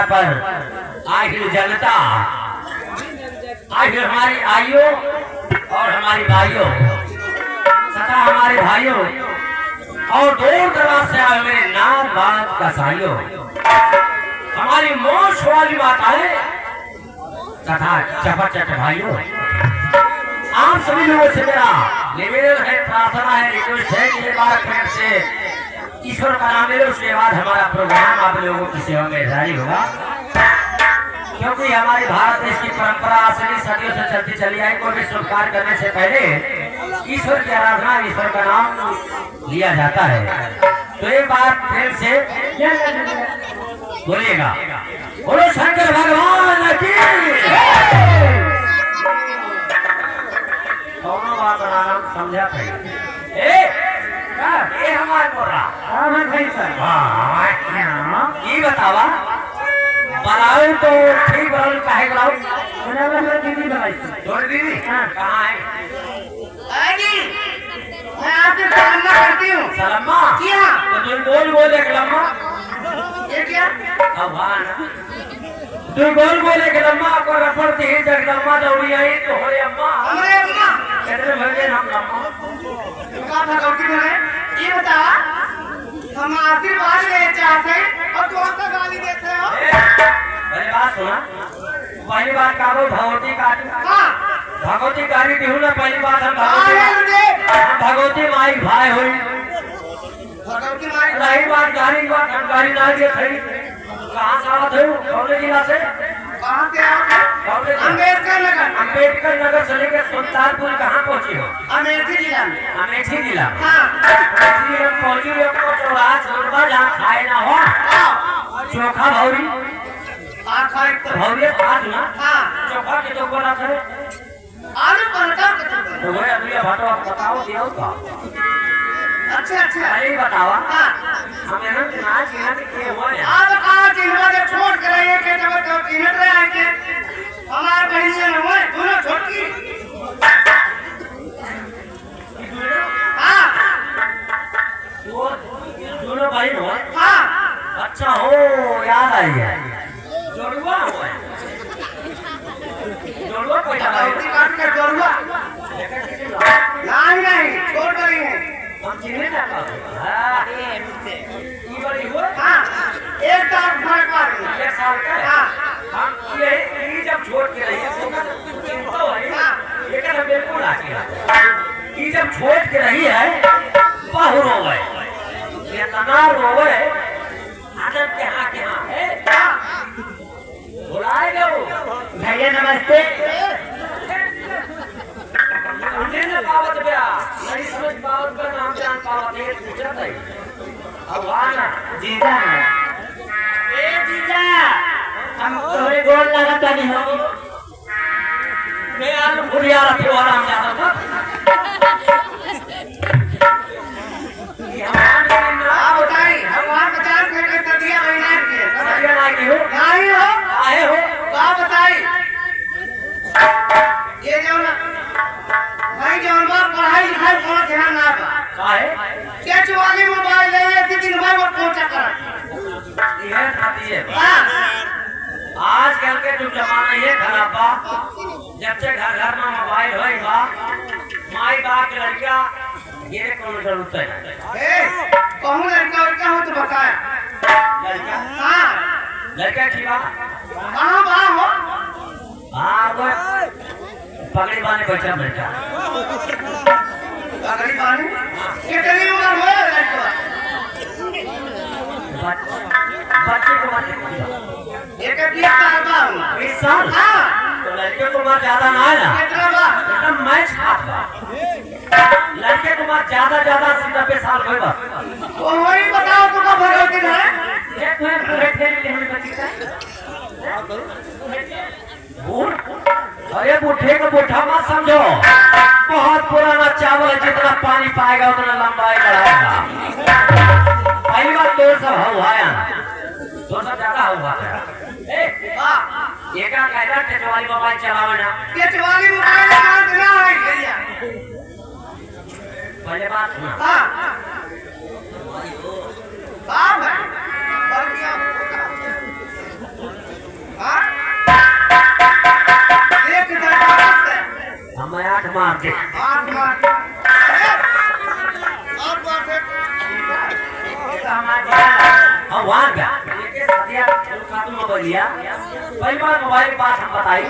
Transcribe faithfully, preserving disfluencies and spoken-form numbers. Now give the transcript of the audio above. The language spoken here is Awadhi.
पर आखिर जनता, आखिर हमारी आइयो और हमारी बाइयो तथा हमारे भाइयों और दूर दराज से आए मेरे नाथ बांध कसाइयों, हमारी मोछ वाली माताएं तथा चपाचट भाइयों, आप सभी लोगों से मेरा निवेदन है, प्रार्थना है, रिक्वेस्ट है कि एक बार फिर से ईश्वर का नाम ले लो, उसके बाद हमारा प्रोग्राम आप लोगों की सेवा में जारी होगा, क्योंकि हमारे भारत देश की परंपरा असली सदियों से चलती चली आई। कोई भी शुभ कार्य करने से पहले ईश्वर की आराधना, ईश्वर का नाम लिया जाता है। तो एक बार प्रेम से बोलिएगा, बोलो शंकर भगवान की। कौनो बात ना, ना समझा था। ए, का? ए हमार बोल रहा। हाँ, हाँ, भाई साहब। हाँ, हाँ। ई बतावा, बलाऊ तो ठीक, बलाऊ काहे बलाऊ? बलाऊ तो दीदी बलाई। तोर दीदी? हाँ। कहाँ है? अरे जी, मैं आपसे सलम्मा करती हूँ। सलम्मा? जी हाँ। तो तू बोल, बोल एक लम्मा। ये क्या? अब हाँ ना। तू बोल, बोल एक लम्मा, आपको रफड़ दी जगदम्मा दौड़ी आई तो होए अम्मा। हमरे अम्मा। कितने भर गए हम लम्मा? तू का भगवती बोले? ये बता, हम आशीर्वाद ले चाहते हैं और तू हमको गाली देते हो? ए, मेरी बात सुना। पहली बात का वो भगवती का हाँ। भगवती गाड़ी दिहू ना, पहली बात हम भगवती हाँ, मा-, दे। हम भगवती माई भाई होई। भगवती माई। रही बात गाड़ी की बात, हम गाड़ी ना दिए थे। कहाँ से आवत है? कौन जिला से? कहाँ से आवत है? कौन जिला? अम्बेडकर नगर। अम्बेडकर नगर से लेकर सुल्तानपुर कहाँ पहुँची हो? अमेठी जिला में। अमेठी जिला में। हाँ। अमेठी जिला में पहुँची हो, तो चौराहा छोड़बा, जहाँ खाए ना हो। हाँ। चोखा भौरी। हाँ, खाए तो। भौरी खा ना। हाँ। चोखा के तो बोला था। आलू पराठा के तो। तो वही अभी ये भाटो आप बताओ, दिया का? अच्छा, अच्छा। अरे बतावा। हाँ। हम यहाँ के ना चिन्हत के हुआ है। आप कहाँ चिन्हवा के छोट के रहिए के जब तो चिन्हत रहे हैं के हमार बहन से न हुए, दोनों छोटकी। हाँ। वो दोनों भाई हो? हाँ। अच्छा हो, याद आई है। जोड़ुआ हो। जोड़ुआ पैदा भइल। अउरी काट के जोड़ुआ। नहीं, नहीं, छोट रही है। हम चिन्हे ना पाते। हाँ। ई बड़ी हो? हाँ, एक साल फर्क पा रही है। एक साल का? हाँ। हम ये, ई जब छोट के रही है, तो चिंता हो रही है। हाँ। ये कहना बिल्कुल आ गया। ई जब छोट के रही है, बहु रोवे। इतना रोवे, आदम के हाँ, के हाँ है। बुलाए गयो। भैया नमस्ते। समझे न पावत बया, नहीं समझ पावत बा, नाम जान पावत, ये पूछत है। अब आना। जीजा। ए जीजा, हम तोरे गोड़ लागत बानी हो। मैं आलू फुलिया रखे वाला हम जाता था। ये हमारे लिए ना। आप बताई, भगवान पचास में कोई सदिया महीना के। सदिया ना की हो? नहीं हो। काहे हो? तो आप बताई। ये जो ना, भाई जो हम लोग पढ़ाई लिखाई पर ध्यान ना बा। काहे? क्या चुवाली मोबाइल ले लेती दिन भर वो पोचा करत। ये खाती है। हाँ। आजकल के जो जमाना ये खराब बा, जब से घर घर में मोबाइल होई बा, माई बाप के लड़का ये कोनो जरूरत है। ए, कहूँ लड़का उड़का हो तो बताए। लड़का? हाँ। लड़का ठीक बा? कहाँ बा हो? हाँ, वो पगड़ी बांधे बैठा लड़का। पगड़ी बांधे? कितनी उम्र हो लड़का? बच-, बच्चे को बात नहीं। एक बीस साल का हूँ। बीस साल? हाँ। तो लड़के को उम्र ज्यादा ना है ना? कितना बा? एकदम मैच खात बा। लड़के को उम्र ज्यादा, ज्यादा अस्सी नब्बे साल होए बा। तो वही बताओ तो का भगवती है? एक मिनट, एक मिनट, एक मिनट, बच्ची का। बूढ़? अरे बूढ़े को बूढ़ा मत समझो, बहुत पुराना चावल है, जितना पानी पाएगा उतना लंबाई बढ़ाएगा। पहली बात तो सब हवा है, तो सब ज्यादा हवा है। ए, हाँ। एका कहना टेचवाली मोबाइल चलावे ना। टेचवाली मोबाइल ना देना है भैया। पहले बात सुना। हाँ। बाप है। और क्या? मार दे। आँख मार दे। और बात है। ऐसा हमारे बड़ा है। हाँ, वहाँ जा। ये साथिया, खातू में बोलिया। पहली बार मोबाइल के बात हम बताई।